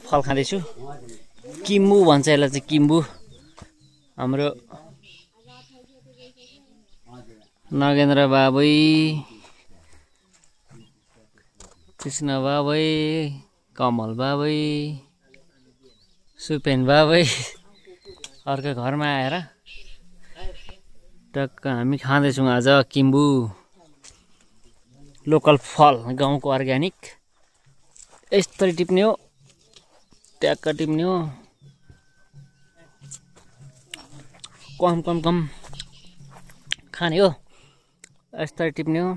फल खाँदैछु। किम्बु भन्छ यसलाई चाहिँ, किम्बु। हाम्रो नगेन्द्र बाबै, कृष्ण बाबै, कमल बाबै, सुपेन बाबै अर्को घरमा आएर टक्क हामी खाँदैछौँ आज किम्बु। लोकल फल, गाउँको अर्ग्यानिक। यस्तरी टिप्ने हो, ट्याक्क टिप्ने हो। कम कम कम खाने हो, यस्तरी टिप्ने हो,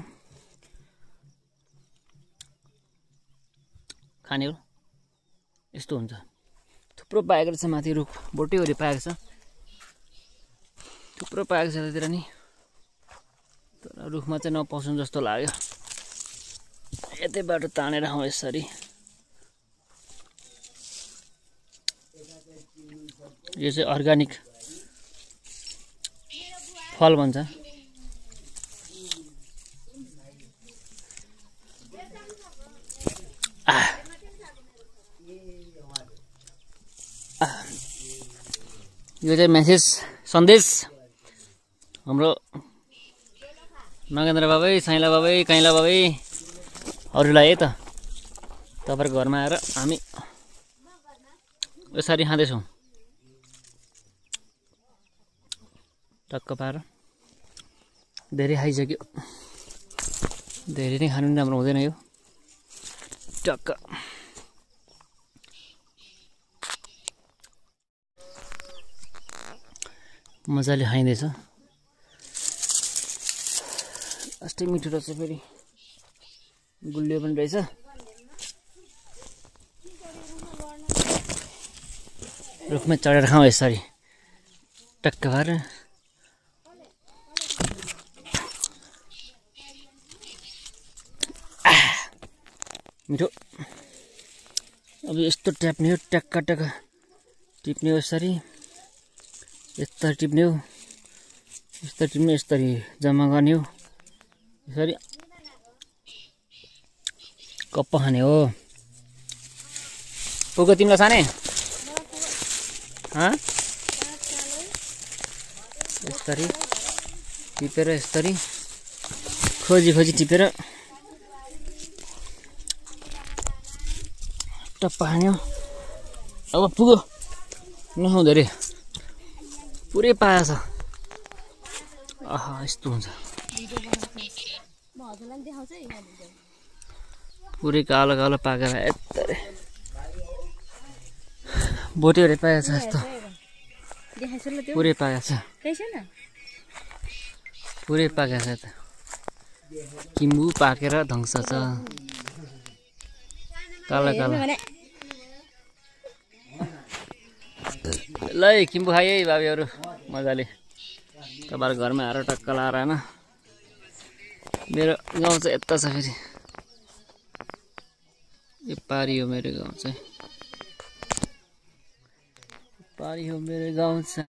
खाने हो। यस्तो हुन्छ। थुप्रो पाएको रहेछ माथि रुख, बोटिवरि पाएको छ, थुप्रो पाएको छ यतातिर नि। तर रुखमा चाहिँ नपसौँ जस्तो लाग्यो। यतैबाट तानेर खाउँ यसरी। यो चाहिँ अर्ग्यानिक फल भन्छ। यो चाहिँ मेसेज, सन्देश हाम्रो नगेन्द्र बाबै, साइला बाबै, काइला बाबै अरूलाई है त। तपाईँहरूको घरमा आएर हामी यसरी खाँदैछौँ टक्क पाएर। धेरै खाइसक्यो, धेरै नै खानु पनि राम्रो हुँदैन यो। टक्क मजाले खाइँदैछ। अस्ति मिठो रहेछ, फेरि गुलियो पनि रहेछ। रुखमा चढेर खाउँ यसरी टक्क भएर। मिठो। अब यस्तो ट्याप्ने हो, टक्क टक्क टिप्ने हो यसरी। यस्तरी टिप्ने हो, यस्तरी टिप्ने, यस्तरी जम्मा गर्ने हो यसरी। कप्प खाने हो। पुग्यो तिमीलाई साने? यस्तरी टिपेर, यस्तरी खोजी खोजी टिपेर टप्प खाने हो। अब पुग्यो, नखाउँ धेरै, पुरै पाएको छ। आहा, यस्तो हुन्छ। पुरै कालो कालो पाकेर यस्तै बोटेर पाएको छ। यस्तो पुरै पाकेको छ, पुरै पाकेको छ। त किम्बु पाकेर ध्वंस छ, कालो कालो। ल किम्बु खाए है बाबीहरू मजाले। तपाईँहरूको घरमा आएर टक्क लाएर होइन। मेरो गाउँ चाहिँ यता छ, फेरि यो पारी हो मेरो गाउँ चाहिँ, पारी हो मेरो गाउँ चाहिँ।